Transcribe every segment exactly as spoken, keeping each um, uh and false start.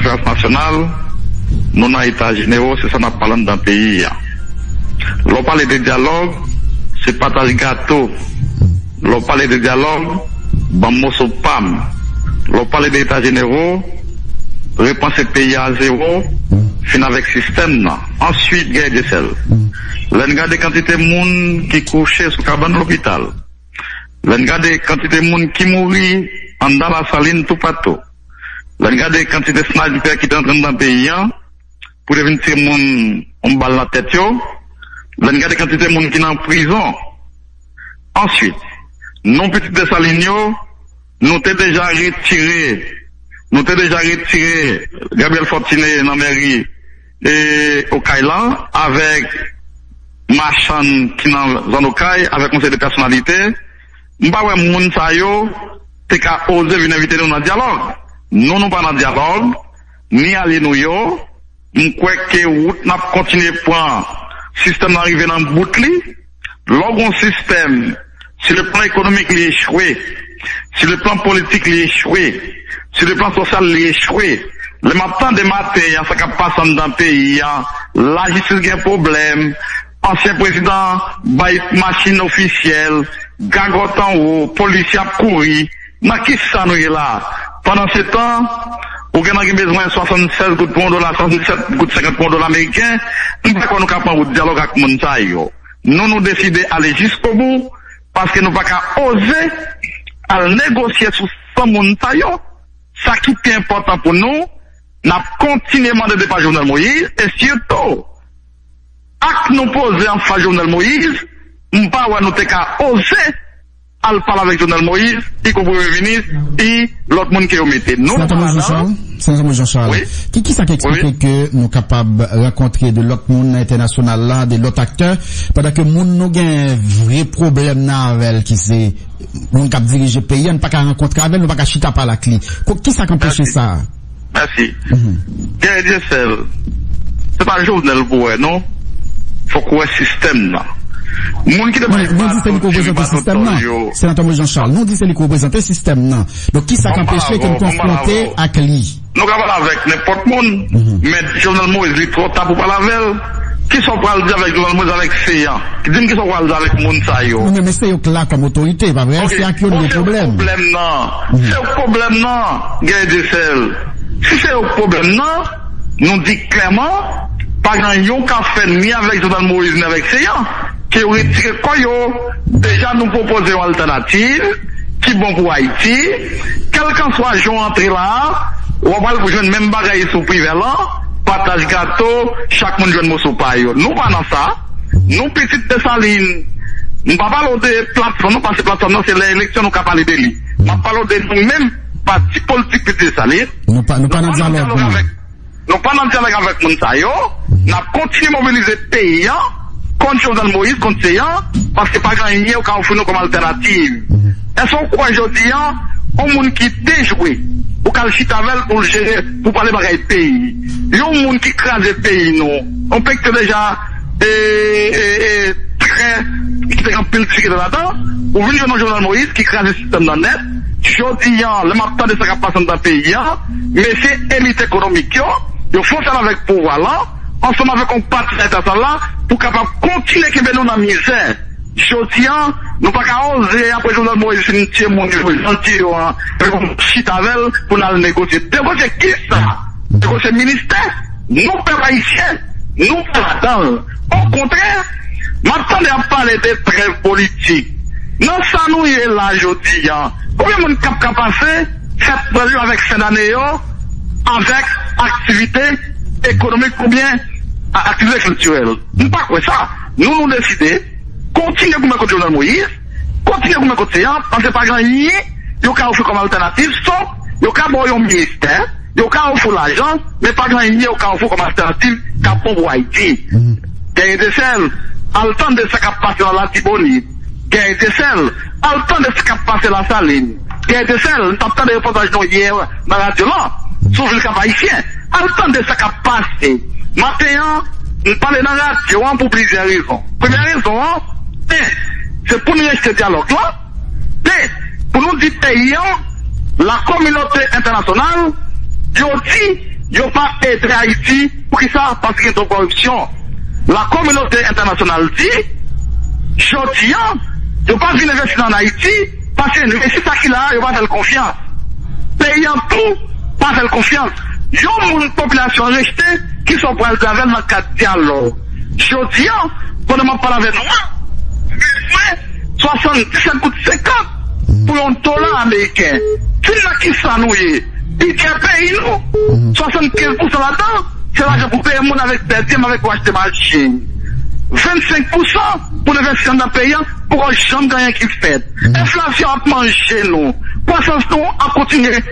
Konferans nasyonal, nou nan eta jenero, se sa n ap pale anndan peyi a. Lè w pale de dyalòg, se pataj gato. Lè w pale de dyalòg, ban m moso pa m. Lè w pale de eta jenero, repanse peyi a zewo, fin avèk sistèm nan. Answit, Guerrier Dieuseul, lè n gade kantite moun ki kouche sou kabann lopital, lè n gade kantite moun ki mouri anndan Lasalin toupatou, lè n gade kantite snaypè ki te antre anndan peyi a pou te vin tire moun yon bal nan tèt yo, lè n gade kantite moun ki nan prizon. Answit, nou pitit Desalin yo, nou te deja retire, nou te deja retire Gabriel Fortuné nan mèri e Okay la, avèk machann ki nan zòn Okay, avèk yon seri de pèsonalite. M pa wè moun sa yo te ka oze vin envite nou nan dyalòg. Nou, nou pa nan dyalòg, ni alye nou yo. M kwè ke wout n ap kontinye pran, sistèm nan rive nan bout li. Lè w gen yon sistèm, si le plan ekonomik li echwe, si le plan politik li echwe, si le plan sosyal li echwe, lè m ap tande maten an sa k ap pase anndan peyi a, lajistis gen pwoblèm, ansyen prezidan bay machin ofisyèl, gagòt anwo, polisye ap kouri, nan ki sa nou ye la? Pandansetan, ou gen nan gen bezwen swasannsèz goud pou yon dola, swasannsèt goud senkant pou yon dola ameriken, m pa kwè nou ka pran wout dyalòg ak moun sa yo. Nou, nou deside ale jiskobou, paske nou pa ka oze al negosye sou san moun sa yo. Sa ki pi enpòtan pou nou, n ap kontinye mande depa Jovenel Moïse, e sitou, ak nou poze anfas Jovenel Moïse, m pa wè nou te ka oze al pale avèk Jovenel Moïse, ikonpri premye minis, e lòt moun ke yo mete. Nou, nou Senatè pa Moïse Jean ladan. Charles, Senatè Moïse Jean Charles, Wi. ki, ki sa ki eksplike Wi. ke nou kapab rankontre de lòt moun nan entènasyonal la, de lòt aktè, pandan ke moun nou gen vre pwoblèm nan avè l, ki se moun k ap dirije peyi a, nou pa ka rankontre avè l, nou pa ka chita pale ak li. Ko-, ki sa k anpeche Mèsi. sa? Mèsi. Mhm. Guerrier Dieuseul, se pa Jovenel pou wè, non. Fòk ou wè sistèm nan. Moun ki te Non, bay nou di se li ki patwon reprezante sistèm nan. yo. Senatè Moïse Jean Charles, nou di se li ki reprezante sistèm nan. Donk, ki sa k Bon, anpeche ke nou bravo, bon, konfwonte bravo. ak li? Nou ka pale avèk nenpòt moun, Mhm. men Jovenel Moïse, li twò ta pou pale avè l. Kisa w pral di avèk Jovenel Moïse, avèk Seyan? Di m kisa w pral di avèk moun sa yo. Non, men, men se yo k la kòm otorite, pa vre? Ok, Se ak yo n gen ok, pwoblèm. pwoblèm nan. Mhm. Se yo k pwoblèm nan, Guerrier Dieuseul. Si se yo k pwoblèm nan, nou di klèman, pa gen anyen w ka fè ni avèk Jovenel Moïse, ni avèk Seyan. Ke yo retire kò yo. Deja, nou pwopoze yon altènativ ki bon pou Ayiti. Kèlkanswa jan w antre la a, w ap al jwenn menm bagay sou Privè lan, pataj gato, chak moun jwenn moso pa yo. Nou pa nan sa. Nou pitit Desalin. M pa pale w de platfòm, nou pase platfòm nan, se lè eleksyon nou ka pale de li. M ap pale w de nou menm, pati politik pitit Desalin. Nou pa, nou pa Nou nan pa nan dyalòg, dyalòg non. avèk Nou pa nan dyalòg avèk moun sa yo. N ap kontinye mobilize peyi a kont Jovenel Moïse, kont Seyan, paske pa gen anyen yo ka ofri nou kòm altènativ. Èske w kwè jodi a, yon moun ki dejwe, ou ka al chita avè l pou l jere, pou pale bagay peyi? Yon moun ki kraze peyi nou, yon peyi ki te deja e, e, e, trè, ki te gen anpil difikilte ladan, ou vin jwenn yon Jovenel Moïse ki kraze sistèm nan nèt. Jodi a, lè m ap tande sa k ap pase anndan peyi a, mesye elit ekonomik yo, yo fonse avèk pouvwa lan, ansanm avèk yon pati nan eta sa la, pou kapab kontinye kenbe nou nan mizè. Jodi a, nou pa ka oze, apre Jovenel Moïse fin tiye moun yo, jan l tiye yo an, epi pou nou chita avè l, pou n al negosye. Negosye kisa? Negosye ministè? Nou, pèp ayisyen, nou pa ladan l. Okontrè, m ap tande y ap pale de trèv politik. Nan sa nou ye la jodi a, konbyen moun k ap ka pase fèt Nwèl yo avèk fen dane yo avèk aktivite ekonomik oubyen a-, aktivite kiltirèl? M pa kwè sa. Nou, nou deside kontinye goumen kont Jovenel Moïse, kontinye goumen kont Seyan, paske pa gen anyen yo ka ofri kòm altènativ, sòf yo ka ba w yon ministè, yo ka ofri w lajan, men pa gen anyen yo ka ofri w kòm altènativ k ap bon pou Ayiti. Guerrier Dieuseul, al tande sa k ap pase nan Latibonit. Guerrier Dieuseul, al tande sa k ap pase Lasalin. Guerrier Dieuseul, m t ap tande repòtaj nou yè nan radyo lan, sou vil Kap Ayisyen. Al tande sa k ap pase. Maten an, m pale nan radyo an pou plizyè rezon. Premyè rezon an, en, se pou n rejte dyalòg lan. De, pou nou di peyi an, lakominote entènasyonal, yo di Yo pa ede Ayiti. Poukisa? Paske gen twòp koripsyon. Lakominote entènasyonal di, jodi a, yo pa vin envesti nan Ayiti, paske resi sa ki la a, yo pa fè l konfyans. Peyi an tou pa fè l konfyans. Yon moun popilasyon an rejte, kisa w pral di avè l nan kad dyalòg? Jodi a, pandan m ap pale avè nou an, bezwen swasanndisèt goud senkant pou yon dola ameriken. Di m nan kisa nou ye? Bidjè peyi nou, swasannkenz pousan ladan, se lajan pou peye moun avèk pèdi m, avèk pou achte machin. Vennsenk pousan pou n envesti anndan peyi an, poko janm gen anyen ki fèt. Enflasyon ap manje nou. Kwasans nou ap kontinye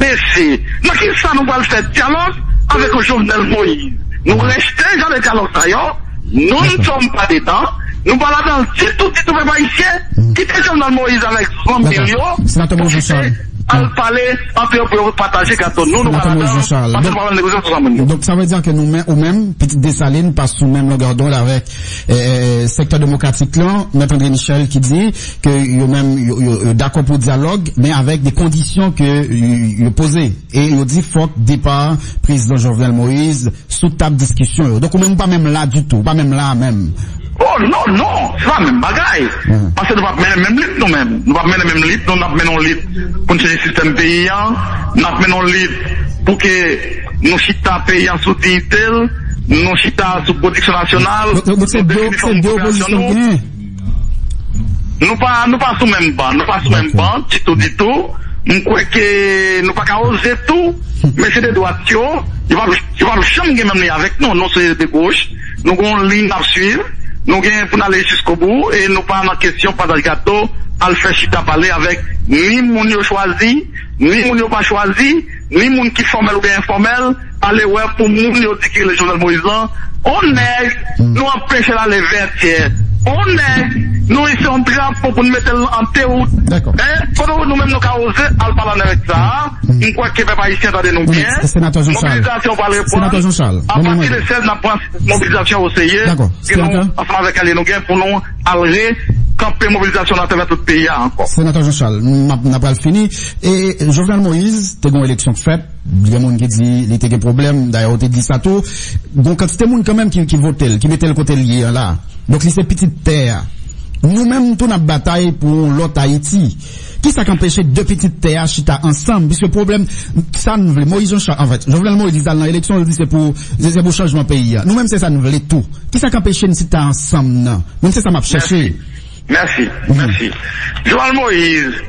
bese. Nan kisa nou pral fè dyalòg avèk yon Jovenel Moïse? Nou rejte jan de dyalòg sa yo. Nous ne sommes pas dedans. Nou pa ladan ditou, ditou, pèp ayisyen. Kite Jovenel Moïse avèk zanmi l yo pou kite al pale antre yo, pou yo pataje gato nou. Nou pa ladan. Pase nou pa pral negosye sou sa moun yo. Donk, sa vle di ke nou menm, ou menm, pitit Desalin, pa sou menm longè dond avèk, eh, eh, sektè demokratik lan, Mèt André Michel ki di ke yo menm, yo, yo, yo dakò pou dyalòg, men avèk de kondisyon ke yo, yo poze. E yo di fòk depa prezidan Jovenel Moïse sou tab diskisyon yo. Donk, ou menm, ou pa menm la ditou, ou pa menm la menm. Oh, non, non, se pa menm bagay. Paske nou p ap mennen menm lit nou menm. Nou p ap mennen menm lit, nou, n ap mennen yon lit pou n chanje sistèm peyi an, n ap mennen yon lit pou ke nou chita peyi an sou diyite l, nou chita sou pwodiksyon nasyonal, donk, donk, se de, se de opozisyon nou genyen. Nou pa, nou pa sou menm ban, nou pa sou menm ban, ditou, ditou. M kwè ke nou pa ka oze tou, mesye de dwat yo, yo p ap, yo p ap janm gen menm liy avèk nou. Nou se de goch, nou gen yon liy n ap swiv, nou gen pou n ale jiskobou, e nou pa nan kesyon pataj gato, al fè chita pale avèk ni moun yo chwazi, ni moun yo pa chwazi, ni moun ki fòmèl oubyen enfòmèl, ale wè pou moun yo di ki rele Jovenel Moïse lan, on nèg, nou anpeche l ale Vètyè, on nèg, nou isi yon drapo pou n mete l an dewout. Dakò. Kote nou menm nou ka oze al pale ann avèk sa a? M kwè ke pèp ayisyen tande nou byen. Senatè Jean Charles. Mobilizasyon pral reprann. Senatè Jean Charles. Apati de sèz, n ap pran mobilizasyon o serye. Dakò. Senatè. Ansanm avèk alye nou gen pou nou al rekanpe mobilizasyon nan atravè tout peyi a ankò. Senatè Jean Charles, n ap, n ap pral fini. E Jovenel Moïse, te gen yon eleksyon k fèt, gen moun ki di li te gen pwoblèm, dayè ou te di sa tou. Gon kantite moun kanmenm ki, ki vote l, ki mete l kote l ye an la. Donk li se pitit tè a. Nou menm tou n ap batay pou yon lòt Ayiti. Kisa k anpeche de pitit tè a chita ansanm? Piske pwoblèm, sa n vle, Moïse Jean Charles, anfèt, Jovenel Moïse al nan eleksyon, li di se pou, se, se pou chanjman peyi a. Nou menm se sa n vle tou. Kisa k anpeche n chita ansanm nan? Mwen se sa m ap chèche. Mèsi, mèsi. Jovenel Moïse,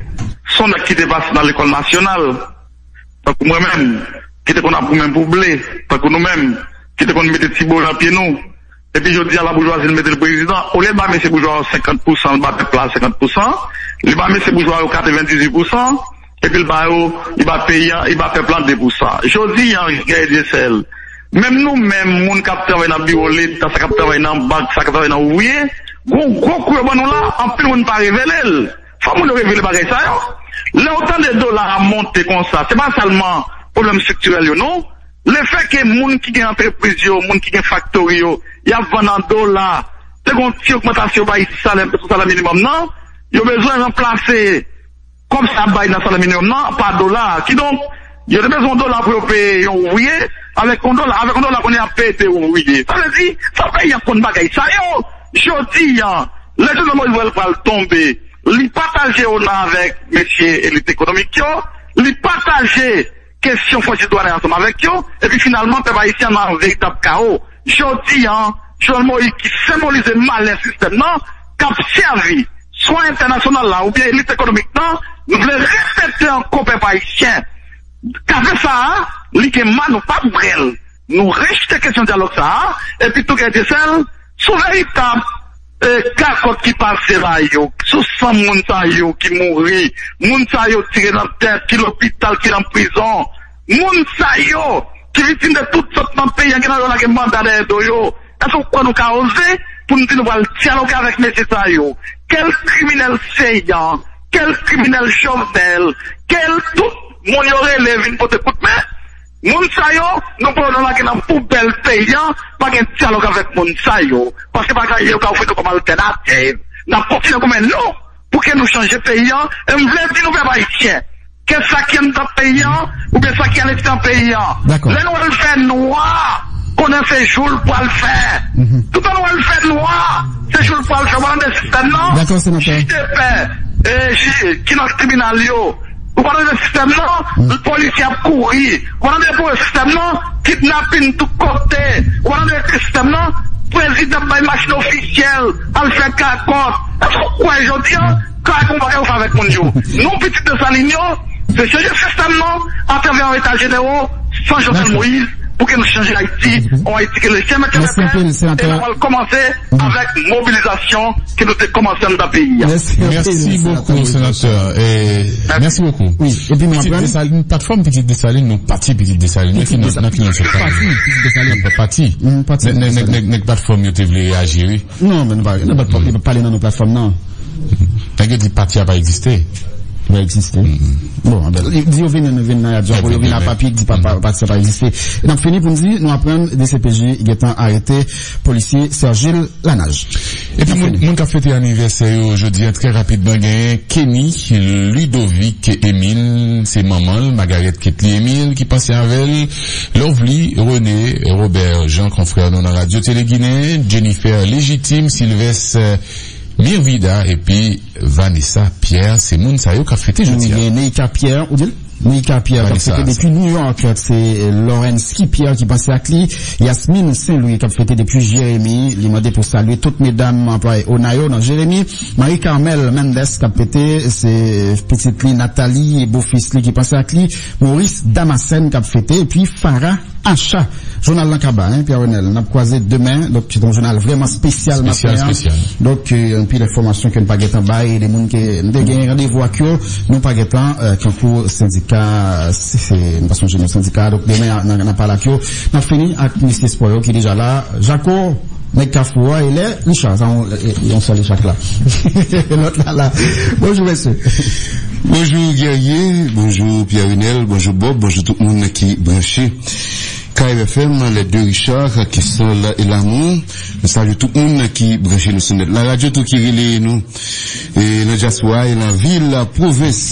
se yon nèg ki te pase nan lekòl nasyonal. Tankou mwen menm, ki te konn ap goumen pou ble, tankou nou menm, ki te konn mete ti bo nan pye nou. Epi jodi a, laboujwazi l mete l prezidan. Olye l ba mesye boujwa yo senkant pousan, l ba pèp la senkant pousan, li ba mesye boujwa yo katrevendizuit pousan, epi l ba yo, li ba peyi a, li ba pèp la de pousan. Jodi a, Guerrier Dieuseul, menm nou menm, moun k ap travay nan biwo Leta, sa k ap travay nan bank, sa k ap travay nan ouvriye, gon gwo kou yo ban nou la, anpil moun pa revele l. Fò moun yo revele bagay sa yo. Lè w tande dola a monte konsa, se pa sèlman pwoblèm estriktirèl yo, non. Lefètke moun ki gen antrepriz yo, moun ki gen faktori yo, y ap vann an dola, te gen yon ti ogmantasyon bay salè, sou salè minimòm nan, yo bezwen ranplase kòb sa ap bay nan salè minimòm nan pa dola. Kidonk, yo te bezwen yon dola pou yo peye yon ouvriye, avèk yon dola, avèk yon dola kounye a ap peye de ouvriye. Sa vle di, fò peyi a konn bagay sa yo. Jodi a, lè Jovenel Moïse wè l pral tonbe, li pataje ona avèk mesye elit ekonomik yo, li pataje kesyon franchiz dwanyè ansanm avèk yo, epi finalman pèp ayisyen nan yon veritab kawo. Jodi a, Jovenel Moïse ki senbolize malè sistèm nan, k ap sèvi swa entènasyonal la oubyen elit ekonomik nan, nou vle repete ankò pèp ayisyen. Kafe sa a, li gen ma, nou p ap bwè l. Nou rejte kesyon dyalòg sa a, epi tou Guerrier Dieuseul, sou veritab, e, gagòt ki pase la yo, sou san moun sa yo ki mouri, moun sa yo tire nan tèt, ki lopital, ki nan prizon, moun sa yo ki viktim de tout sòt nan peyi a, gen nan yo lage manda dèyè do yo. Èske w kwè nou ka oze pou n di nou pral dyaloge avèk mesye sa yo? Kèl kriminèl Seyan, kèl kriminèl Jovenel, kèl tout moun yo rele vin pote kout men? Moun sa yo, nou pran yo lage nan poubèl peyi a, pa gen dyalòg avèk moun sa yo. Paske bagay yo ka ofri nou kòm altènativ. N ap kontinye goumen nou pou ke nou chanje peyi a, e m vle di nou pèp ayisyen, ke sa ki anndan peyi an, oubyen sa ki alekstè peyi an. Lè nou wè l fè nwa, konnen se jou l pral fè. Toutan nou wè l fè nwa, se jou l pral fè. Ou pa tande sistèm nan? Jij de pè, e, jij ki nan tribinal yo. Ou pa tande sistèm nan? Polisye ap kouri. Ou pa tande sistèm nan? Kidnapin tout kote. Ou pa tande sistèm nan? Prezidan bay machin ofisyèl, al fè kakòt. Èske w kwè jodi an, ka yon bagay ou fè avèk moun yo? Nou, pitit Desalin yo, se chanje sistèm nan atravè yon eta jenero, san Jovenel Moïse, pou ke nou chanje Ayiti, yon Ayiti ke Lesye mèt yo mete, e nou pral kòmanse avèk mobilizasyon ke nou te kòmanse anndan peyi a. Mèsi bokou, senatè. Mèsi bokou. Wi, epi nou aprann Desalin, platfòm Pitit Desalin, nou pati Pitit Desalin. Nan ki non, nan ki non se pati? Pati. Nèg, nèg, nèg, nèg platfòm yo te vle reyaji, wi. Non, men nou pa, nou pa, nou pa pale nan non platfòm nan. Nèg yo di pati a pa egziste. Pa egziste. Bon, di yo vin, vin nan radyo pou yo vin a papye, di pa, pa, pati a pa egziste. N ap fini pou n di, nou aprann D C P J gentan arete polisye Sergil Lanaj. Epi moun, moun k ap fete anivèsè yo jodi a, trè rapidman, genyen Kenny Ludovic Emile, se manman l, Margaret Ketly Emile, ki panse avè l, Lovely René Robert Jean, konfrè nou nan Radyo Tele Ginen, Jennifer Légitime, Sylvestre Mirvida, epi Vanessa Pierre, se moun sa yo k ap fete jodi a. Gen Neika Pierre, ou di l? Neika Pierre k ap fete depi New York, se Lawrence Pierre ki panse ak li. Yasmine Saint-Louis k ap fete depi Jeremi, li mande pou salye tout medam anplwaye ONA yo nan Jeremi. Marie Carmel Mendes k ap fete, se pitit li Nathalie e bofis li ki panse ak li. Maurice Damascène k ap fete, epi Farah Acha. Jounal lan kaba, hein, Pierre Renel. N ap kwaze demen. Donk, se yon jounal vrèman espesyal maten an. Espesyal, espesyal. Donk, euh, anpil enfòmasyon ke n pa gentan bay, de moun ke n te gen randevou ak yo, nou pa gentan, euh, tankou sendika, se, se, m pa sonje non sendika. Donk, demen, n, n ap pale ak yo. N ap fini ak mesye espò yo ki deja la. Jako, nèg Kafou a, e lè Richard, sa, on, e, e, on sèl Richard la. Lòt la, la. Bonjou, mesye. Bonjou, Guerrier. Bonjou, Pierre Renel. Bonjou, Bob. Bonjou, tout moun ki branche. K R F M, les deux Richard, Kessel et Lamour. Nou salye tout moun ki branche nou sou nèt la. Radyo tou ki rele nou. E nan dyaspora, e nan vil, pwovens.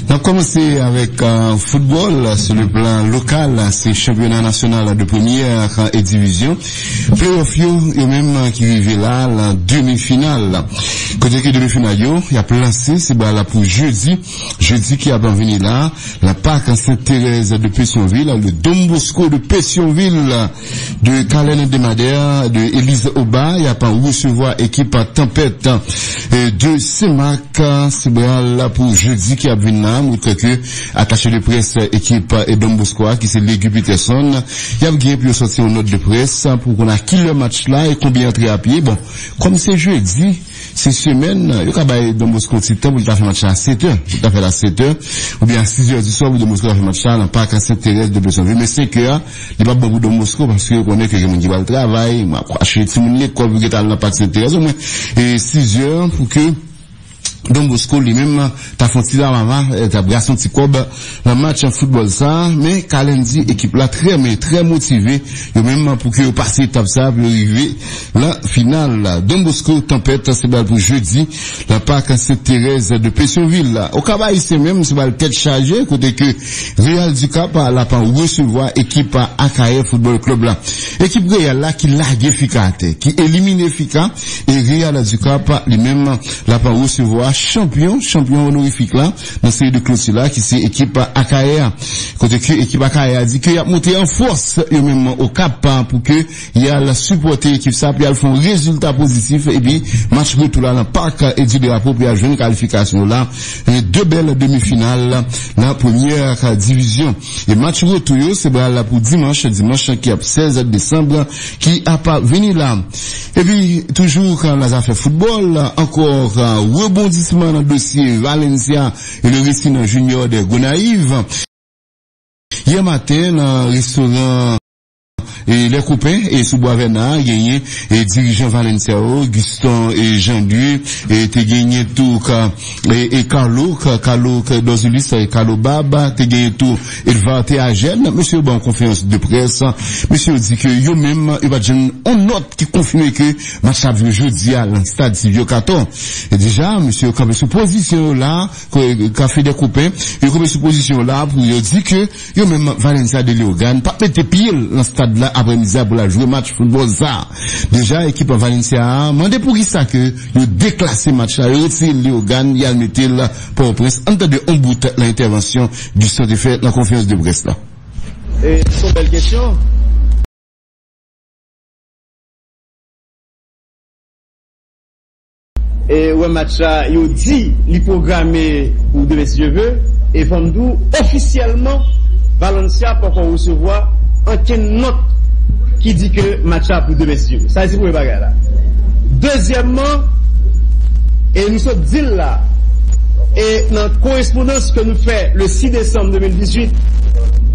N ap kòmanse avèk, euh, foutbòl. Sou le plan lokal, se chanpyona nasyonal de premyè, euh, e divizyon. Playoff yo, yo menm, euh, ki rive la, la demi final. Kote ke demi final yo, y ap lanse, se ba la pou jedi. Jedi ki ap vini la, la Parc Sainte-Thérèse de Pétion-Ville, le Don Bosco de Pétion-Ville de Kalèn Demadè, de Élise Aubard, y ap resevwa ekip Tanpèt, euh, de Senmak, se ba la pou jedi ki ap vin la, mwen kwè ke atache de près ekip, euh, Don Bosco a, ki se Légu Peterson, y ap gen pou yo sòti yon nòt de près pou konn a kilè match la e konbyen antre a pye. Bon, kòm se jedi, se semèn, yo ka bay Don Bosco ti tan pou l ta fè match la a sèt è. Pou l ta fè l a sèt è, oubyen a sis è di swa pou Don Bosco ta fè match la nan Parc Sainte-Thérèse de Pétion-Ville. Men senk è a, li p ap bon pou Don Bosco, paske yo konnen ke gen moun ki pral travay, m ap achte timoun lekòl pou yo ta al nan Parc Sainte-Thérèse, omwen, e sis è pou ke Don Bosco li menm ta fè yon ti lavava, eh, ta brase yon ti kòb nan match foutbòl sa, men Kalèn di ekip la trè, men trè motive, yo menm pou ke yo pase etap sa, pou yo rive nan final la. Don Bosco Tanpèt, se ba l pou jedi, nan Parc Sainte-Thérèse de Pétion-Ville la. Okap Ayisyen menm, se ba l tèt chaje, kote ke Real du Cap la ap resevwa ekip Akayè Football Club la. Ekip Real la ki lage Fika atè, ki elimine Fika, e Real du Cap li menm l ap resevwa chanpyon, chanpyon onorifik la, nan seri de kloti la, ki se ekip Akayè a. Kote ke ekip Akayè a di ke y ap monte an fòs, yo menm Okap, pou ke y al sipòte ekip sa, pou y al fè yon rezilta pozitif, epi match retou la nan Parc du Drapeau pou y al jwenn kalifikasyon la, e de bèl demi final nan premyè divizyon. E match retou yo, se ba la pou dimanch, dimanch ki ap sèz desanm, ki ap vini la. Epi, toujou nan zafè foutbòl, ankò, rebondisman nan dosye Valencia e le resi nan Junior de Gonayiv. Yè maten, nan restoran E lè kopen e sou Bwa Vèna genyen e dirijan Valencia yo, Guston e Jean Louis, e te genyen tou ka, e, e Carlo, ka, Carlo Dorzulis, e Carlo Bab, te genyen tou Edvard Theagène. Mesye yo ban yon konferans de près. Mesye yo di ke yo menm, yo pa t jwenn yon nòt ki konfime ke match la ap jwe jodi a nan stad Silvio Cator. E deja, mesye yo kanpe sou pozisyon yo la, ka fè de kopen, yo kanpe sou pozisyon yo la pou yo di ke yo menm Valencia de Leogane p ap mete pye l nan stad la aprèmidi a pou l al jwe match foutbòl sa. Deja, ekip Valencia a mande poukisa ke yo deklase match la, yo retire l Leogane, y al mete l Pòtoprens. Ann tande yon bout nan entèvansyon Guston te fè nan konferans de près la. E, se yon bèl kesyon. E, wè, match la, yo di li pwograme pou demen, si Dye vle. E fò m di w, ofisyèlman, Valencia poko resevwa ankenn nòt ki di ke match la pou demen, si Dye vle. Sa se premye bagay la. Dezyèmman, e nou sot di l la, e nan korespondans ke nou fè le sis desanm de mil dizuit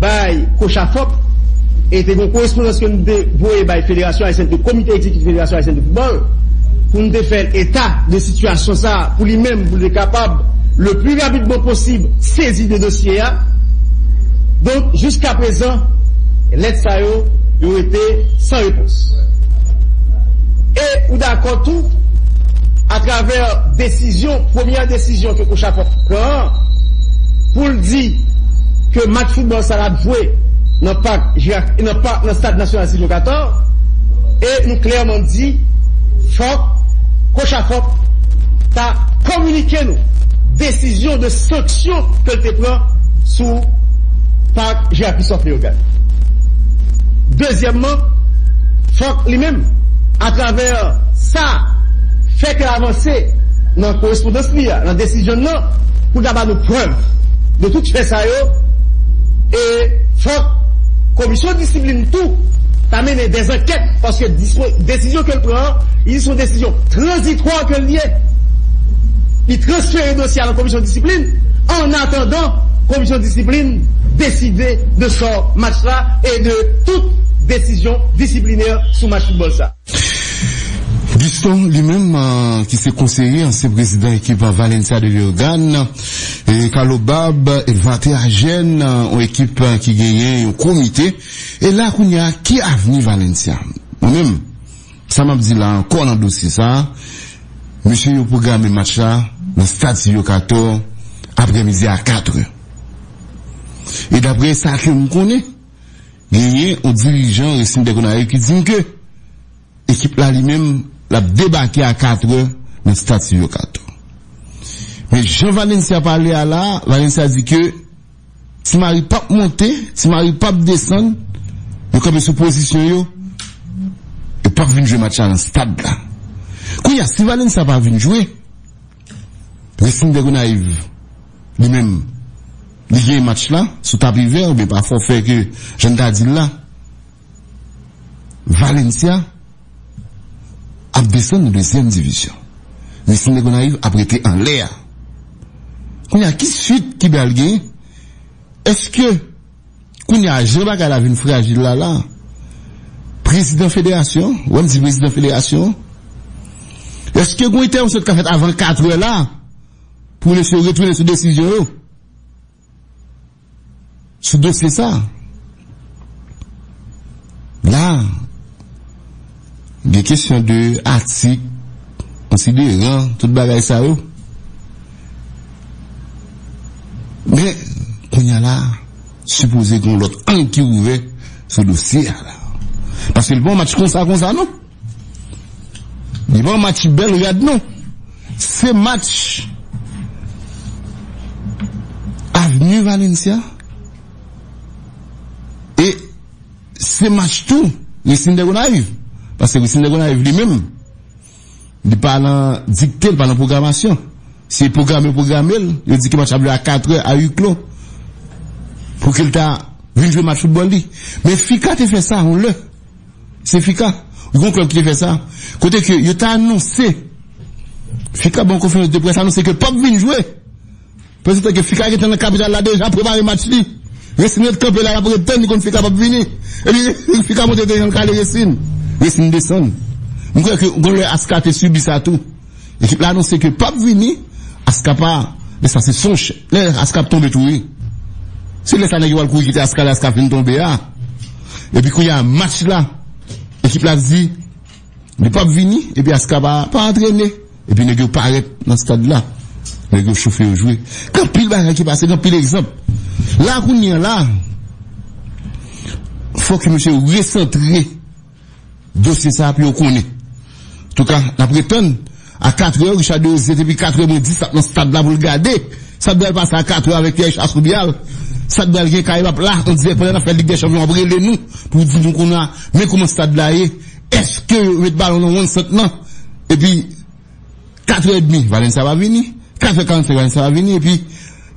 bay Kochafòp, e te gen yon korespondans ke nou te voye bay Federasyon Ayisyèn de, Komite Egzekitif Federasyon Ayisyèn de Foutbòl, pou nou te fè eta de sitiyasyon sa a pou li menm, pou li kapab, le pli rapidman posib, sezi de dosye a. Donk, jiska prezan, lèt sa yo, yo rete san repons. E ou dakò tou, atravè desizyon, premyè desizyon ke Kochafòp pran an, pou l di ke match foutbòl sa l ap jwe nan pak Jira-, nan pak, nan stad nasyonal Silvio Cator, e nou klèman di, fòk Kochafòp ta kominike nou desizyon de sanksyon ke l te pran sou pak Jira Christophe Leogane. Dezyèmman, fòk li menm, atravè sa, fè ke l avanse nan korespondans li a, nan desizyon l nan, pou l ta ba nou prèv de tout fè sa yo, e fòk komisyon disiplin tou ta mennen dèzankèt, paske dispo-, desizyon ke l pran an, li se yon desizyon tranzitwa ke l ye. Li transfere dosye a nan komisyon disiplin, an atandan komisyon disiplin deside de sò match la e de tout desizyon disiplinè sou match foutbòl sa. Guston, li menm, eh, ki se konseye ansyen prezidan ekip Valencia de Leogane, e Carlo Bab, Edvard Theagène, eh, yon ekip, eh, ki genyen yon komite. E la, kounye a, ki avni Valencia? Mwen menm, sa m ap di la ankò nan dosye sa, mesye yo pwograme match la nan stad Silvio Cator aprèmidi a katrè. E daprè sa ke m konnen, genyen yon dirijan Racing de Gonayiv ki di m ke ekip la li menm, l ap debake a katrè nan stad Silvio Cator. Men jan Valencia pale a la, Valencia di ke Ti Mari p ap monte, Ti Mari p ap desann, yo kanpe sou pozisyon yo, yo p ap vin jwe match la nan stad la. Kounye a, si Valencia pa vin jwe, Racing de Gonayiv, li menm, li gen match la, sou tapi vè, oubyen pa fòfè ke jan n ta di l la. Valencia ap desann nan dezyèm divizyon. Racing de Gonayiv ap rete anlè a. Kounye a, ki swit ki pral gen? Èske, kounye a, jan bagay la vin frajil la, la, prezidan federasyon, wè m di prezidan federasyon, èske gen yon entèvansyon ki ka fèt avan katrè la, pou mesye yo retounen sou desizyon yo? Sou dosye sa, la, gen kesyon de atik, konsideran, tout bagay sa yo. Men, kounye a la, sipoze gen yon lòt ang ki ouvè sou dosye a la. Paske li pa yon match konsa, konsa, non. Li pa yon match bèl rad, non. Se match avni Valencia. E se match tou Racing de Gonayiv. Paske Racing de Gonayiv li menm, li pa nan dikte, li pa nan pwogramasyon. Se pwograme, yo pwograme l, yo di ke match ap jwe a katrè, a huis clos. Pou ke l ta vin jwe match foutbòl li. Men FICA te fè sa, yon lè. Se FICA. Ou gon klèb ki te fè sa. Kote ke yo ta anonse FICA ban konferans de près anonse ke p ap vin jwe. Prezantan ke FICA gentan nan kapital la deja prepare match li. Resin ret kanpe la, l ap ret tann, li konn Fika p ap vini. Epi Fika monte te jan l kale Resin. Resin desann. M kwè ke gon lè Aska te sibi sa tou. Ekip la anonse ke l p ap vini, Aska pa, lè sa se sonch. Lè Aska ap tonbe tou wi. Se lè sa nèg yo al kouri kite Aska, lè Aska fin tonbe a. Epi kounye a match la, ekip la di, li p ap vini, epi Aska pa, pa antrene. Epi nèg yo parèt nan stad la. Nèg yo chofe yo jwe. Gen anpil bagay ki pase, gen anpil egzanp. La kounye a la, fòk misye resantre dosye sa pou yo konnen. Antouka, n ap ret tann. A katrè, Richard Desrosiers depi katrè mwens dis ap nan stad la pou l gade sa k pral pase a katrè avèk Pierre Richard Soubial. Sa k pral gen Kayib ap la, an dirèk pandan n ap fè Lig dè Chanpyon ap rele nou pou di nou konn a, men kòman stad la ye. Èske yo met balon nan wonn sant lan? Epi katrè edmi, Valencia pa vini. Katrè karannsenk, Valencia pa vini. Epi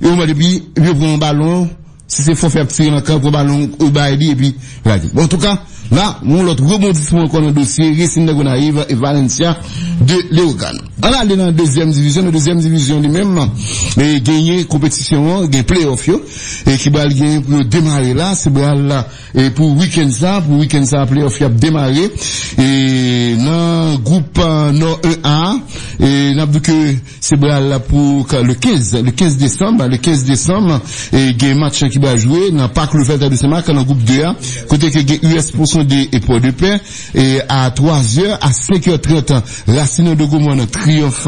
yo mande, epi, epi yo pran yon balon. Si se fòfè ap tire nan kan, pran balon, ou bay li, epi rale. Bon, antouka, la, yon lòt rebondisman ankò nan dosye Racing de Gonayiv e Valencia de Leogane. Ann ale nan dezyèm divizyon. Nan dezyèm divizyon li menm, e genyen konpetisyon an, gen play-off yo, e ki pral genyen pou yo demare la. Se pral la, e pou wikenn sa, pou wikenn sa, play-off yo ap demare. E nan gwoup, e, Nò en A, e n ap di ke se pral la pou ka-, le kenz, le kenz desanm, le kenz desanm, e gen match ki pral jwe nan Pak Levèlt de Senmak, nan gwoup de a, kote ke gen U S Pòson de e Pòdepè, e a twazè, a senkè trant, Racine de Gomòn, Triyonf,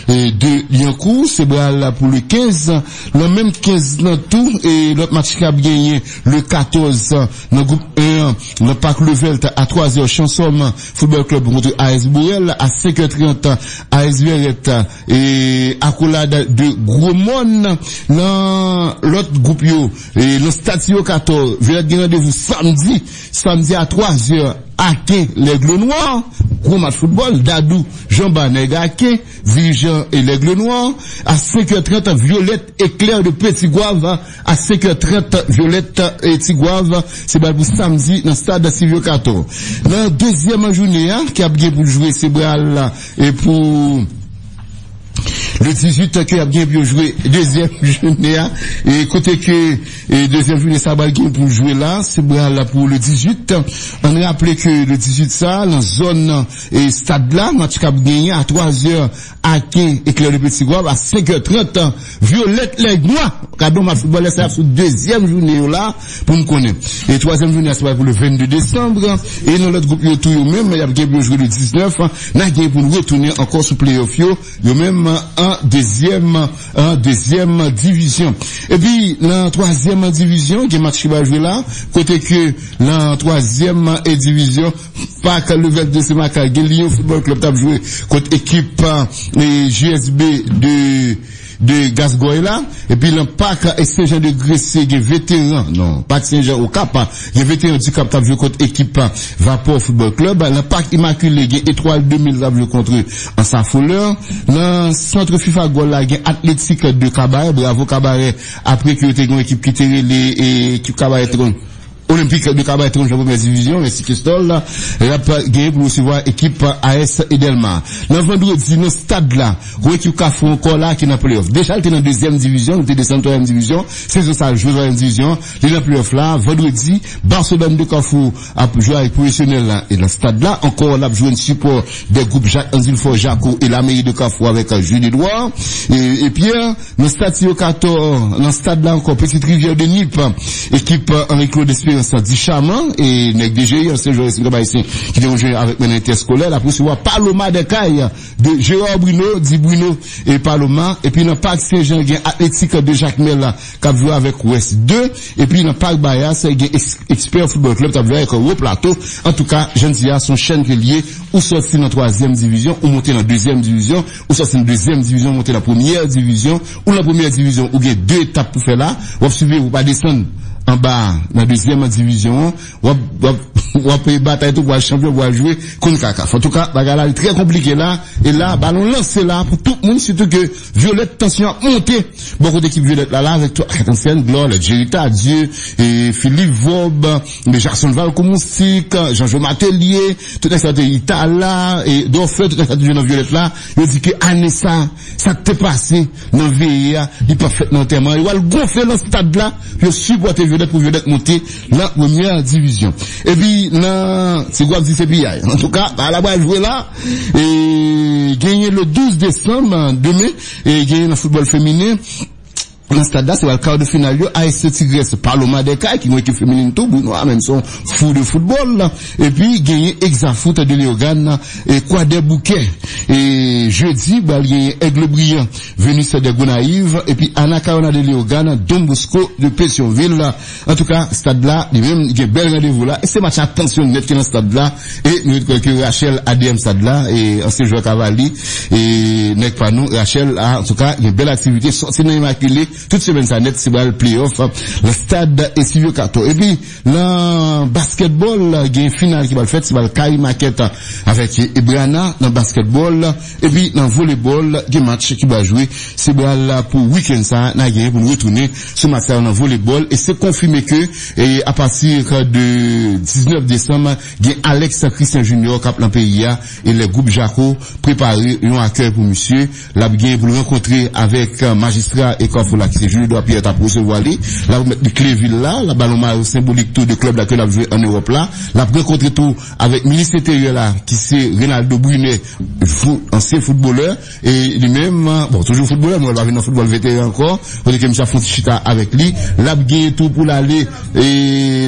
e de Lyankou, se pral la pou le kenz, nan menm kenz lan tou, e lòt match ki ap genyen le katòz, nan gwoup en an, nan Pak Levèlt a twazè, Chansòm Football Club kont A S Borèl, a senkè trant, A S Vèrèt e Akolad de Gwomòn. Nan lòt gwoup yo, e nan Stad Sylvio Cator, Vèrèt gen randevou samdi, samdi a twazè, Aken, Lègle Nwa, gwo match foutbòl, Dadou, Janba, Nèg Aken, dirijan e Lègle Nwa, a senkè trant, Vyolèt Eklè de Petigwav, a senkè trant, Vyolèt e Tigwav, se pral pou samdi nan Stad Sylvio Cator. Nan dezyèm jounen an, ki ap gen pou jwe, se pral la, e pou le dizuit ke y ap gen pou yo jwe dezyèm jounen an, e kote ke, e dezyèm jounen sa pral gen pou jwe la, se pral la pou le dizuit. Ann raple ke le dizuit sa, nan zòn, e stad la, match k ap genyen a twazè, Aken, Eklè de Petigwav, a senkè trant, Vyolèt Lèg Nwa. Gade yon match foutbòl, lè sa y ap sou dezyèm jounen yo la, pou n konnen. E twazyèm jounen an, se pral pou le vennde desanm. E nan lòt gwoup yo tou yo menm, y ap gen pou yo jwe le diznèf. N a gen pou n retounen ankò sou play-off yo, yo menm an dezyèm, an dezyèm divizyon. Epi, nan twazyèm divizyon, gen match ki pral jwe la, kote ke nan twazyèm divizyon, Pak Levèlt de Senmak, gen Lyon Football Club t ap jwe kont ekip, e, J S B de, de Gasgòy la. Epi nan Pak Sen Jan de Gresye, gen Veteran, non, Pak Sen Jan Okap, gen Veteran Dikap t ap jwe kont ekip Vapò Football Club. Nan Pak Imakile, gen Etwal de mil t ap jwe kont Ansa Foulè. Nan sant FIFA Gòl la, gen Atletik de Kabarè, Bravo Kabarè, apre ke yo te gen yon ekip ki te rele, e, ekip Kabarè Tron-, Olenpik de Kabarè Tron Jan premyè divizyon, Enstiti Kestòl, l ap genyen pou resevwa ekip A S Edelma. Nan vandredi, nan stad la, gwo ekip Kafou ankò la ki nan play-off. Deja, l te nan dezyèm divizyon, l te desann twazyèm divizyon, sezon sa, l jwe twazyèm divizyon, li nan play-off la. Vandredi, Barcelone de Kafou ap jwe avèk Pwofesyonèl la, e nan stad la, ankò, l ap jwenn sipò de gwoup Jak Anzilfò Jako e Lameri de Kafou avèk Jules Edouard e, e Pierre. Nan Stad Sylvio Cator, nan stad la ankò, Petite Rivière de Nip, ekip Henri Claude Espérance, Dichaman, e nèg de Jeyè, se jwè respektab ayisyen ki te jwe avèk mwen nan entèskolè, l ap resevwa Paloma de Kay de Gérard Bruno, di Bruno e Paloma. Epi nan Pak Sen Jan, gen Atletik de Jakmèl k ap jwe avèk Wès de. Epi nan Pak Bayas, gen Eks-, Ekspè Football Club k ap jwe avèk Wo Plato. Antouka, jan n di a, se yon chèn ke l ye, ou sòti nan twazyèm divizyon, ou monte nan dezyèm divizyon, ou sòti nan dezyèm divizyon, ou monte nan premyè divizyon, ou nan premyè divizyon, ou gen de etap pou fè la, w ap swiv, ou pa desann anba a, nan dezyèm divizyon an, w ap, w ap, w ap batay tou pou al chanpyon, pou al jwe CONCACAF. Antouka, bagay la li trè konplike la. E la, balon lanse la pou tout moun, sitou ke Vyolèt, tansyon ap monte bò kote ekip Vyolèt la, la avèk twa kat ansyen, Glòl, Jerry Tardieu, e Philippe Vob, e Jackson Valcourt Moustique, Jean-Jo Matelier, tout nèg sa te Itala, e Dòfè, tout nèg sa te jwe nan Vyolèt la. Yo di ke ane sa, sa k te pase nan veye a, li p ap fèt nan antèman. Yo al gonfle nan stad la pou yo sipòte Vyolèt, pou Vyolèt monte nan premyè divizyon. Epi nan, ti gwa di se piyay. Antouka, bagay la pral jwe la. E genyen le douz desanm, demen, e genyen nan foutbòl feminen. Nan stad la, se pral kar de final yo, A S C Tigrès, Paloma Dèkay, ki gen yon ekip feminin tou, Bruno a menm se yon fou de foutbòl. Epi genyen Exafoot de Leyogàn, e Kwadèboukè. E jedi, pral genyen Aigle Brillant, Venus de Gonayiv, epi Ana Kayona de Leyogàn, Don Bosco de Petyonvil. Antouka, stad la, li menm, li gen bèl randevou la. E se match a tansyon nèt ki nan stad la. E nou ret kwè ke Rachel A D M stad la, e ansyen jwè Kavali, e nèg pa nou, Rachel a, antouka, gen bèl aktivite, sòti nan Imakile, tout semèn sa nèt, se pral playoff, nan stad Silvio Cator. Epi, nan baskètbòl, gen final ki pral fèt, se pral Kari Makèt avèk Ebrana, nan baskètbòl, epi nan volebòl, gen match ki pral jwe, se pral pou wikenn sa, n a genyen pou n retounen sou match sa yo nan volebòl, e se konfime ke, e apati de diznèf desanm, gen Alex Christian Junior k ap nan peyi a, e lè gwoup Jako prepare yon akèy pou misye, l ap gen pou l rankontre avèk, eh, majistra e Kafou la, ki se Jules Edouard Pierre, t ap resevwa li, l ap remèt li kle vil la, l ap ba l yon mayo senbolik tou de klèb la ke l ap jwe ann Ewòp la, l ap rankontre tou avèk minis enteryè la, ki se Renaldo Brunet, fou-, ansyen foutbolè, e li menm, bon, toujou foutbolè, men l pa vin nan foutbòl veteran ankò, kote ke misye ap fè yon ti chita avèk li. L ap gen tou pou l ale, e,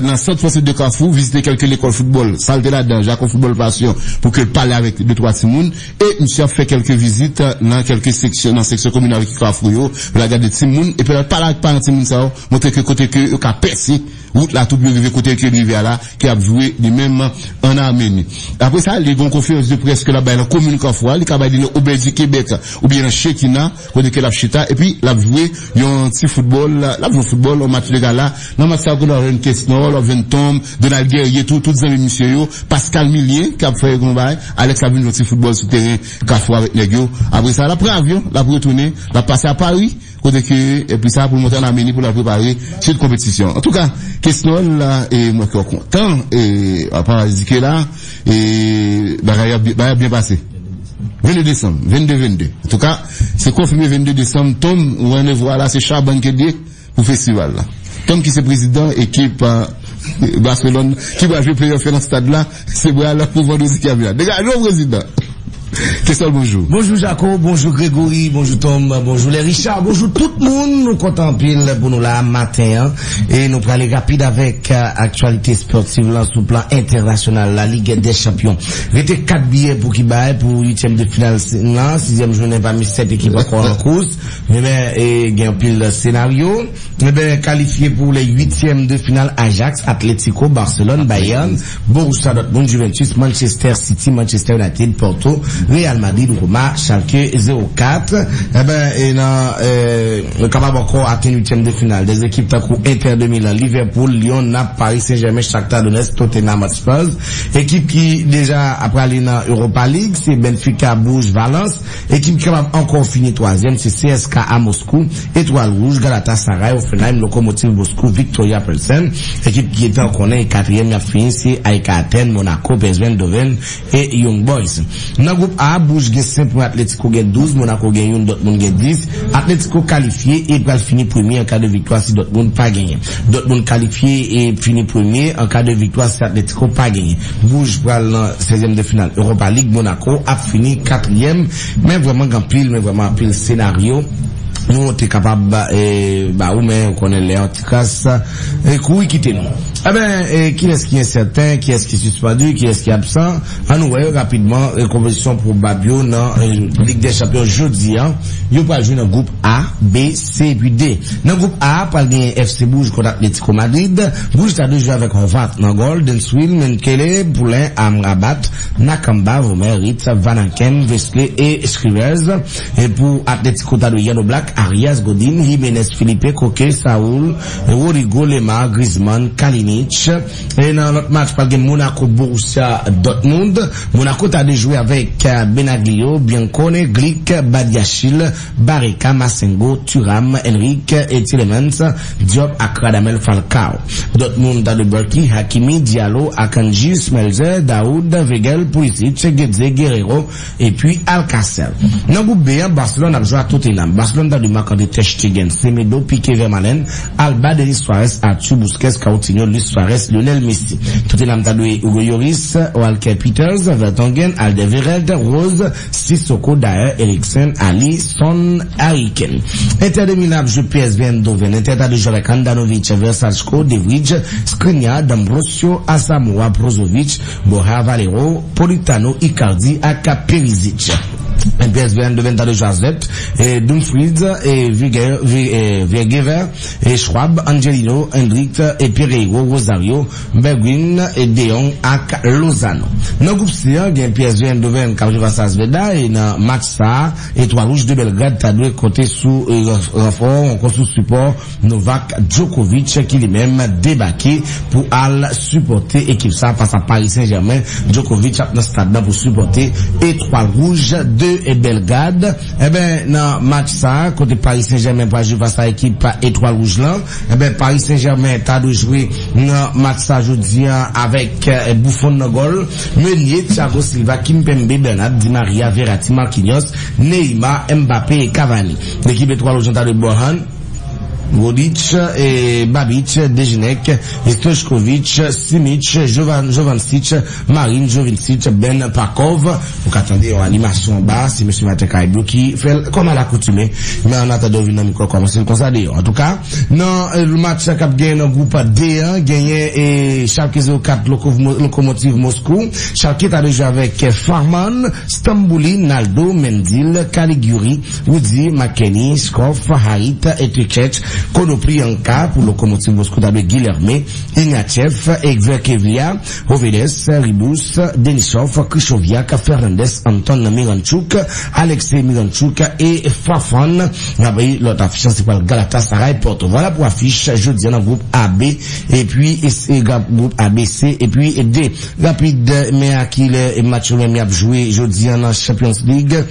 nan sant fòse de Kafou, vizite kèlke lekòl foutbòl, sa l te ladan, Jako Foutbòl Pasyon, pou ke l pale avèk de twa timoun. E misye ap fè kèlke vizit nan kèlke seksyon, nan seksyon kominal ki Kafou yo, pou l al gade timoun, epi l al pale ak paran timoun sa yo, montre ke kote ke yo ka pèse wout la tou pou yo rive kote ke l rive a la, ki ap jwe li menm ann Ameni. Apre sa, li gen yon konferans de près ke l ap bay nan komin Kafou a, li ka bay li nan Obèj di Kebèk oubyen nan Chekina, kote ke l ap chita, epi l ap jwe yon ti foutbòl, l ap jwe foutbòl, yon match de gala. Nan match sa, w ap jwenn Kesnor, w ap jwenn Tom, Donald Guerrier tou, tout zanmi misye yo, Pascal Milien, k ap fè yon bagay, Alex ap vin jwe yon ti foutbòl sou teren Kafou avèk nèg yo. Apre sa, l ap pran avyon, l ap retounen, l ap pase a Pari, kote ke, epi sa, pou l monte ann Ameni pou l al prepare sèt konpetisyon. Antouka, Kesnor la, e mwen ki kontan, e apa di ke la, e bagay ap, bagay ap byen pase. Vennde desanm, vennde vennde. Antouka, se konfime vennde desanm, Tom, ou wè, nou vwala, se Chabann ke l ye pou festival la. Tom ki se prezidan ekip, eh, Barcelone, ki va jwe playoff yo nan stad la, se pral pou vandredi ki ap vini la. Degaje w, prezidan. Kesnor, bonjou. Bonjou Jako, bonjou Gregory, bonjou Tom, bonjou lè Richard, bonjou tout moun. Nou kontan anpil pou nou la maten an. E nou prale rapid avèk, eh, aktyalite espòtiv lan sou plan entènasyonal, la Ligue des Champions. Rete kat biyè pou ki bay pou uityèm de final lan, sizyèm jounen pami sèt ekip ankò an kous. Ebyen, e, gen anpil senaryo. Ebyen, kalifye pou lè uityèm de final, Ajax, Atletico, Barcelone, Bayern, Borussia Dortmund, Juventus, Manchester City, Manchester United, Porto, Real Madrid, Roma, Schalke zewo kat. Ebyen, e nan, e, nou kapab ankò atenn uityèm de final. Dè ekip tankou Inter de Milan, Liverpool, Lyon, Naples, Paris Saint-Germain, Shakhtar Donetsk, Tottenham Hotspurs. Ekip ki deja ap prale nan Europa League, se Benfica, Bruges, Valence. Ekip ki kapab ankò fini twazyèm, se C S K A Moskou, Etwal Wouj, Galatasaray, Hoffenheim, Lokomotiv Moskou, Viktoria Plzen. Ekip ki gentan konnen e katriyèm y ap fini, se A E K Aten, Monaco, P S V Eindhoven e Young Boys. Nan gwoup A, Bruges gen senk pwen, Atletico gen douz, Monaco gen youn, Dortmund gen dis. Atletico kalifye e pral fini premye an ka de viktwa si Dortmund pa genyen. Dortmund kalifye e fini premye an ka de viktwa si Atletico pa genyen. Bruges pral nan sèzyèm de final Europa League, Monaco ap fini katriyèm. Men vrèman gen anpil, men vrèman anpil senaryo nou te kapab, eh, ba ou, men ou konnen lè an ti kras, eh, kouri kite nou. Eben, eh, kilès ki ensèten, kilès ki sispann, kilès ki absan? Ann nou wè yo rapidman, eh, konpozisyon pwobab yo nan, eh, Lig dè Chanpyon jodi a. Yo pral jwe nan gwoup A, B, C epi D. Nan gwoup A, pral genyen F C Bruges kont Atletico Madrid. Bruges ta dwe jwe avèk Horvath nan gòl, Denswil, Mukiele, Poulin, Amrabat, Nakamba, Vomer, Ritz, Van Aken, Vesely e Scrivers. E pou Atletico, ta dwe Jan Oblak, Arias, Godin, Jimenez, Felipe, Koke, Saul, Rodrygo, Lemar, Griezmann, Kalinic, Munich. E nan lòt match, pral gen Monaco Borussia Dortmund. Monaco ta dwe jwe avèk eh, Benaglio, Biancone, Glick, Badiachil, Barreca, Massengo, Thuram, Henrique, Tielemans, Diop ak Radamel Falcao. Dortmund ta dwe Berkey, Hakimi, Diallo, Akanji, Schmelzer, Dahoud, Weigl, Pulisic, Guedes, Guerreiro, epi Alcacer. Nan gwoup B an, Barcelone ap jwe ak Tottenham. Barcelone ta dwe Marc-André Ter Stegen, Semedo, Piqué, Vermaelen, Alba, Denis Suarez, Arthur, Busquets, Coutinho, Luis Suarez, Lionel Messi. Tottenham ta dwe Hugo Lloris, Walker Peters, Vertonghen, Alderweireld, Rose, Sissoko, Dier, Eriksen, Alli, Son, Harry Kane. Inter de Milan ap jwe P S V Eindhoven. Inter ta dwe jwe avèk Handanovic, Versatchko, De Vrij, Skriniar, D'Ambrosio, Asamoah, Brozovic, Borja, Valero, Politano, Icardi ak Perisic. P S V Eindhoven ta dwe jwe a Zet, eh, Dumfries, eh, Vige- Vi- eh, Viergever, eh, Schwab, Angelino, Hendrick, eh, Pereiro, Rosario, Bergwijn, eh, De Jong ak Lozano. Nan gwoup C an, gen P S V Eindhoven k ap jwe fas a Zvezda, e nan match sa a, Etwal Wouj de Belgrad ta dwe konte sou eh, ranfò, ankò sou sipò Novak Djokovic ki li menm debake pou al sipòte ekip sa fas a Paris Saint-Germain. Djokovic ap nan stad nan pou sipòte Etwal Wouj de Belgrad. Eben, nan match sa, kote Paris Saint-Germain pral jwe fas a ekip Etwal Wouj lan, eben, Paris Saint-Germain ta dwe jwe nan match sa jodi an avèk eh, Buffon nan gòl, Meunier, Thiago Silva, Kimpembe, Bernat, Di Maria, Verratti, Marquinhos, Neymar, Mbappé e Cavani. Lekip Etwal Wouj lan ta dwe Borjan, Rodić, eh, Babić, Degenek, Stojkovic, Simić, Jovan- Jovancic, Marin, Jovincic, Ben Pakov. Ou ka tande yon animasyon anba, se mesye Maten Karayib yo ki fè l kòm alakoutime. Men an atandan yo vin nan mikwo, kòmanse l konsa deyò. Antouka, nan eh, match k ap genyen nan gwoup D an, genyen eh, Schalke zewo kat, Loko- Lokomotiv Moskou. Schalke ta dwe jwe avèk eh, Fahman, Stambouli, Naldo, Mendil, Caligiuri, Rudy, McKennie, Skov, Harit, Etechech, Konoplyanka. Pou Lokomotiv Moskou ta dwe Guilherme, Ignatiev, Verkhevlia, Hovedes, Ribus, Denisov, Krychowiak, Fernandes, Anton Miranchuk, Alexei Miranchuk e Fafan. N ap lòt afich lan se pral Galatasaray Porto. Vwala pou afich jodi an nan gwoup A B. Epi e se gwoup A B C epi D. Rapid, men a ki lè match yo menm y ap jwe jodi an nan Champions League.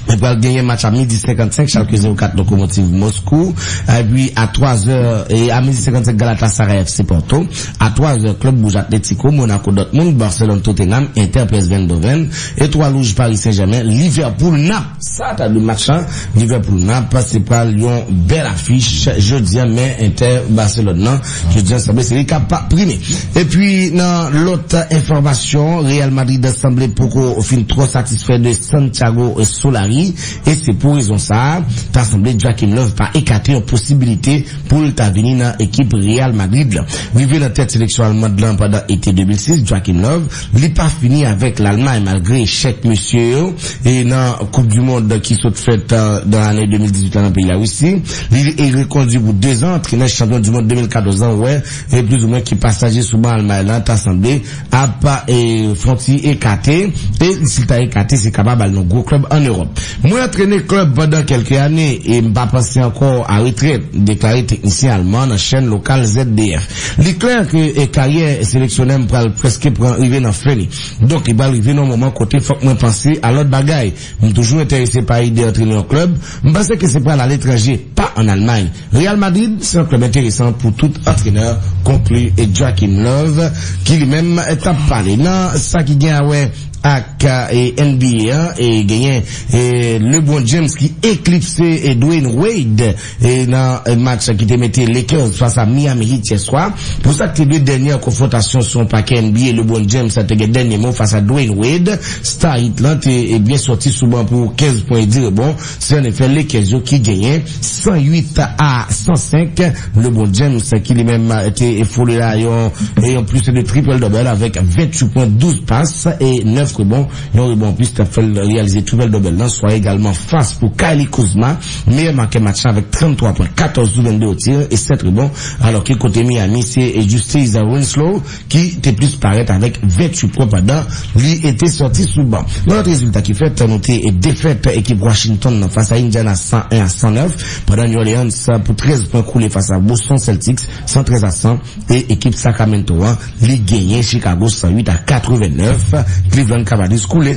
E pral genyen match a midi senkannsenk, Schalke zewo kat, Lokomotiv Moskou. Epi a twazè, e a midi senkannsenk, Galatasaray F C Porto. A twazè, Club Rouge Atletico, Monaco Dortmund, Barcelone Tottenham, Inter P S V Eindhoven. Etwal Wouj Paris Saint-Germain, Liverpool Nap. Sa ta dwe match lan. Liverpool Nap, se pral yon bèl afich jodi an, men Inter Barcelone nan. Jodi an, sanble se li k ap prime. Epi, nan lòt enfòmasyon, Real Madrid sanble poko fin twò satisfè de Santiago Solari. E se pou rezon sa a, ta sanble Joachim Löw pa ekate yon posibilite pou l ta vini nan ekip Real Madrid lan. Rive nan tèt seleksyon almand lan pandan ete de mil sis, Joachim Löw, li pa fini avèk Lalmay malgre echèk mesye yo e nan Koup di Mond ki sot fèt eh, nan ane de mil dizuit lan nan peyi Larisi. Li e rekondui pou dezan, antrenè chanpyon di mond de mil katòz lan wè e plizoumwen ki pasaje sou ban Almay lan ta sanble ap e, fè yon ti ekate. E si l ta ekate, se kapab al nan gwo klèb ann Ewòp. Mwen antrene klèb pandan kèlke ane e m pa panse ankò a retrèt, deklare teknisyen alman nan chèn lokal Z D F. Li klè ke e, karyè seleksyonè m pral prèske pran rive nan fen li. Donk, li pral rive nan yon moman kote fòk mwen panse a lòt bagay. M toujou enterese pa ide antrene yon klèb. M panse ke se pral aletranje, pa ann Almay. Real Madrid se yon klèb enteresan pou tout antrenè, konkli e Joachim Löw, ki li menm t ap pale nan sa ki gen a wè ak e, N B A an, e genyen e, LeBron James ki eklipse e, Dwyane Wade e, nan e, match ki te mete Lakers fas a Miami Heat yè swa. Pou sa ki te dwe dènyè konfwontasyon sou yon pakè N B A, LeBron James te gen dènye mo fas a Dwyane Wade. Star Heat lan te e, byen sòti sou ban pou kenz pwen e dis rebon. Se annefè Lakers yo ki genyen san uit a san senk. LeBron James, ki li menm te frole la yon, yon plis de triple-double avèk venntuit pwen, douz pas e nèf rebon, yon rebon anplis t ap fè l reyalize triple double nan swa egalman fas pou Kyle Kuzma, meyè makè match la avèk tranntwa pwen, katòz sou vennde o tir e sèt rebon, alòske kote Miami se Justice Winslow ki te plis parèt avèk venntuit pwen pandan li te sòti sou ban. Yon lòt rezilta ki fèt, note defèt ekip Washington nan fas a Indiana san en a san nèf, pandan New Orleans pou trèz pwen koule fas a Boston Celtics san trèz a san, e ekip Sacramento an li genyen Chicago san uit a katrevennèf. Cleveland Cavaliers koule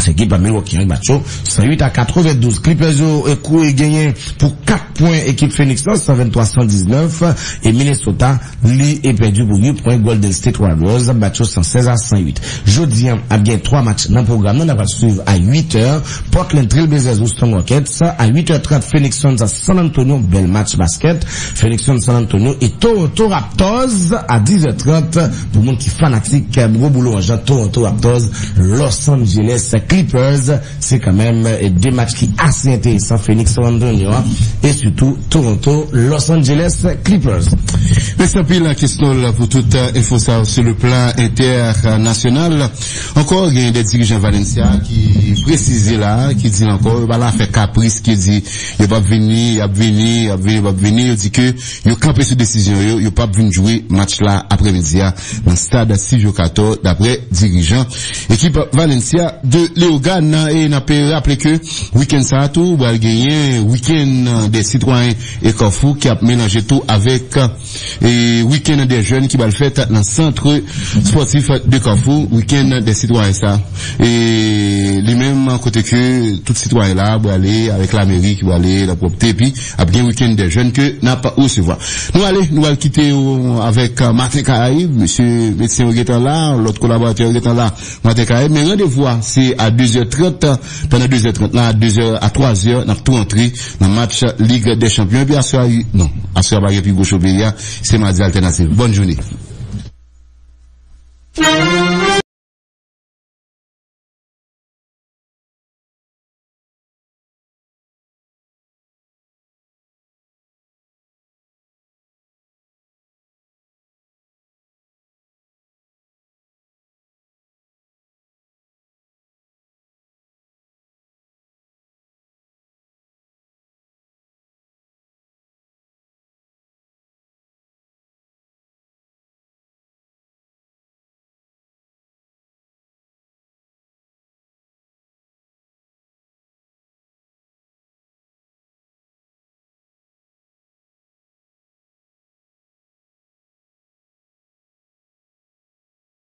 se ekip Milwaukee an bat yo san uit a katrevendouz. Clippers yo e, kou e genyen pou kat pwen ekip Phoenix lan san venntwa san diznèf, e Minnesota li e pèdi pou uit pwen Golden State Warriors bat yo san sèz a san uit. Jodi an ap gen twa match nan pwogram nan, n ap swiv a uit è. Portland Trailblazers Houston Rockets a uit è trant, Phoenix Suns a San Antonio, bèl match basket. Phoenix Suns San Antonio e Toronto Raptors a diz è trant. Pou moun ki fanatik gwo boul oranj lan, Toronto Raptors, Los Angeles Clippers, se kanmenm de match ki ase enteresan, Phoenix San Antonio an e sitou Toronto Los Angeles Clippers. Mèsi anpil Kesnol pou tout enfo sa yo sou le plan entènasyonal. Ankò gen de dirijan Valencia ki presize la, ki di ankò yo pa la fè kapris, ki di yo p ap vini, y ap vini, y ap vini, yo p ap vini, yo di ke yo kanpe sou desizyon yo, yo p ap vin jwe match la aprèmidi a nan stad Silvio Cator, daprè dirijan ekip Valencia de Leogane. E n ap raple ke wikenn sa a tou pral genyen wikenn de sitwayen e Kafou ki ap melanje tou avèk e wikenn de jèn ki pral fèt nan sant spòtif de Kafou, wikenn de sitwayen sa. E li menm kote ke tout sitwayen la pral ale avèk lameri ki pral ale nan pwòpte, epi ap gen wikenn de jèn ke n ap resevwa. Nou ale, nou al kite yo avèk Maten Karayib, mesye medsen yo gentan la, lòt kolaboratè yo gentan la, Maten Karayib, men randevou a se a de zè trant, pandan de zè trant la, a de zè a twa zè, n ap tou antre nan match Lig dè Chanpyon, epi aswè a, non, aswè a pa gen pi gwo cho peyi a, se Madi Altènativ. Bòn jounen.